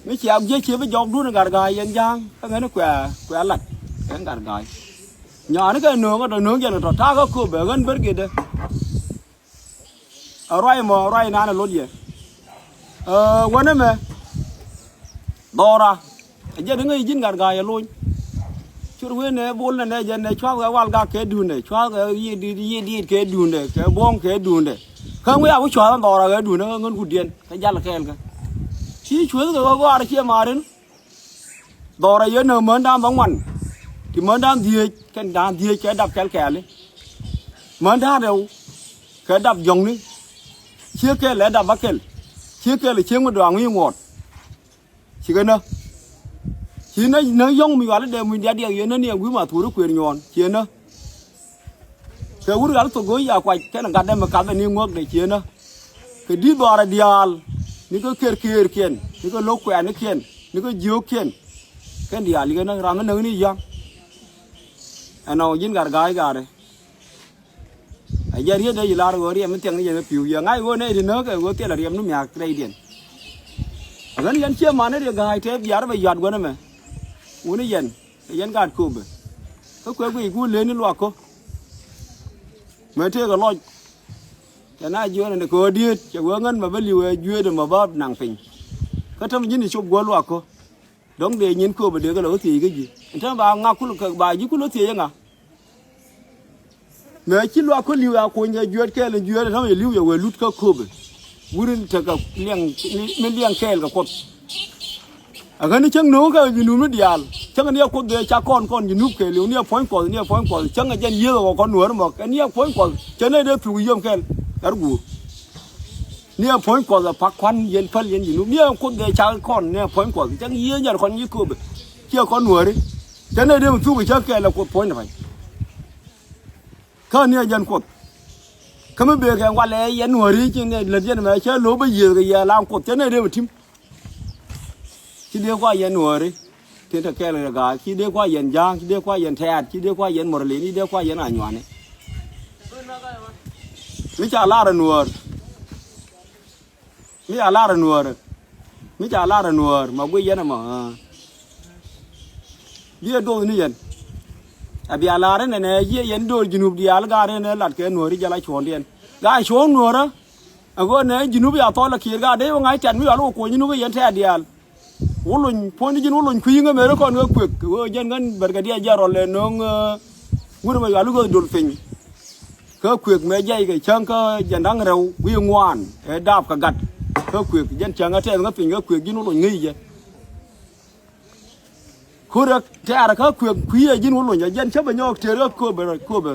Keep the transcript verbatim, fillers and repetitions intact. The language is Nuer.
Mi ciɛ jiɛ ciɛ bi jɔk dun Gatga̱a̱c yɛn ja̱a̱ŋ kä ŋäni kuɛ kuɛ lat kɛ Gatga̱a̱c. Nyaani kɛ nööŋä tɔ nööŋ jɛn tɔ ta̱a̱ kä köp bɛ ɣän bär gitdä. Ɛ ruac mɔ ruac nan ɛ lot yɛ. Ɛ wänä mɛ dhɔra. Ɛ jɛn iŋä i̱ ji̱n Gatga̱a̱c ɛ lony. Cur wen ɛ bol nɛ nɛ jɛn ɛ cua̱th kɛ wal gak kɛ duundɛ cua̱th kɛ yiëë diit yiëë diit kɛ duundɛ kɛ buɔ̱ŋ kɛ duundɛ. Kä ŋui̱ a ku cua̱th ɛn dhɔra kɛ duundɛ kä ŋän kudiɛn kä jal kɛɛl kä. Ci cueth kɛ ɣöö gɔaar ciɛ marin. Dhɔrɛ yɛn ɛ män da̱a̱n bä ŋuan. Ti män da̱a̱n dhieec kɛn da̱a̱n dhieec kɛ dap kɛl kɛɛli. Män da̱a̱n rɛw kɛ dap jɔ̱ŋni. Ciek kɛl ɛ dap bä kɛl. Ciek kɛl ɛ ciek mi dɔaŋ wi̱i̱ ŋuɔɔt. Cikɛ nä. Ci nä nä yɔ̱ŋ mi yuali dee muc diaat diɛk yɛn nä ni ɛ gui̱ ma thuuri kuëër nyuɔɔn ciɛ nä. Kɛ wur ɣal thok go̱o̱c ya kuac kɛn gatdɛ mi kath ɛ ni ŋuäkdɛ ciënä. Kɛ di̱t dhɔaarɛ diaal ni kä ker keerkiɛn ni kä lo̱k kuɛɛnikiɛn ni kä jiöökiɛn. Kɛn diaal yikɛ näk ram mi näk ni ya̱ŋ. Ɛnɔ ji̱n gat ga̱a̱c ga̱a̱rɛ. Ɛ jɛ riet dee yi lar ɣöö riɛm mi thiɛŋ ni yɛn ɛ pi̱w yɛ ŋa̱c ɣöö nɛy ti näk ɛ ɣöö thilɛ riɛm ni miaak rɛydiɛn. Ɛ ɣän yɛn ciɛ man ni riɛ ga̱a̱c tɛɛp diaar bɛ yuat guänɛ mɛ. Wuni yɛn. Ɛ yɛn gaat kööbä. Kä kuɛ guic ku len ni luak kä. Mëë tëëkɛ lɔc. Cɛ na jiöönɛ ni kɛ ɣöö diet cɛ wee ŋän mɛ bä li̱w ɛ jueet ɛmɔ bä naŋ piny. Kä täm ji̱n i̱ cop guäär luak kä. Dɔ̱ŋ dee nyin kööbä dee kɛ lɔ kä thiec kä ji̱ ɛn täm ba ŋa kul kɛ ba ji̱ kul kä thiec ɛ ŋa. Mëë ci luak kä li̱w a kuny kɛ jueet kɛɛl in jueet ɛ täm yɛ li̱w yɛ wee lut kä kööbä. Wur in tekɛ liɛŋ mi liɛŋ kɛɛl kɛ kuɔth. Ɛ ɣän ni cäŋ no̱o̱ŋ kɛ Junub ni diaal cäŋ ni ɛ kuoth dhee cak kɔn kɔn Junub kɛɛliw ni ɛ puɔ̱ny kuɔth ni ɛ puɔ̱ny kuɔth cäŋ ɛ jɛn yiëëk ɛ wä kɔn nuäär mɔ kɛ ni ɛ puɔ̱ny kuɔth cä nɛy dee thuk yiem kɛl ɣär guur. Ni ɛ puɔ̱ny kuɔth ɛ pak kuan yɛn päl yɛn Junub ni ɛ kuoth dhee cak kɔn ni ɛ puɔ̱ny kuɔth cäŋ yiëë nyɛr kɔn nyi kööbä. Ciɛ kɔn nuääri cä nɛy dee mi thuk ɛ cä kɛɛl ɛ kuoth puɔ̱ny ni pa̱ny. Kä ni ɛ jɛn kuoth. Kä mi bëë kɛ ŋualɛ yɛn nuääri ci nɛy lät yɛn mɛ cä lo̱o̱p bä yiëëth kɛ yɛ laŋ kuoth cä nɛy dee mi ti̱m. Ci dee kua yɛn nuääri tin te kɛɛl kɛ ga̱a̱c ci dee kua yɛn ja̱a̱ŋ ci dee kua yɛn tɛ̈t ci dee kua yɛn murlin ci dee kua yɛn anyuani. Mi ca lar ɛ nuäär. Mi ca lar ɛ nuäär. Mi ca lar ɛ nuäär ma guic yɛn ɛmɔ. Biɛ doth ni yɛn. A bia lar inɛ nɛ yiëë yɛn do̱r Junub diaal gaat inɛ lat kɛ nuääri jɛ la cuɔ̱ɔ̱ŋdiɛn gaat cuɔ̱ɔ̱ŋ nuäärä. Ɛ ɣöö nɛ Junub ya thɔl ɛ kiɛɛr gaat dee wä ŋa̱c tɛ̈t mi yɔal wä kuɔny Junub i̱ yɛn tɛ̈t diaal. Wä lony puɔ̱ny ti ji̱n wä lony kui̱ ŋä mëë rɛ kɔn wä kuëk ɣöö jɛn ŋän bɛrkɛ diaal jɛ rɔl ɛ no̱o̱ŋ. Wur mɛ yɔal wä dol piny. Kä kuëk mɛ jiɛc kɛ cäŋ kä jɛn da̱ŋ rɛw wi̱i̱ ŋuan ɛ daap kɛ gat. Kä kuëk jɛn cäŋ ɛ tɛth ŋä piny kä kuëk ji̱n wä lony ŋäc jɛ. Kurɛ tɛ̈r kä kuëk kui̱ ɛ ji̱n wä lony ɛ jɛn cä bɛ nyɔɔk tëër kä kööbɛ kööbɛ.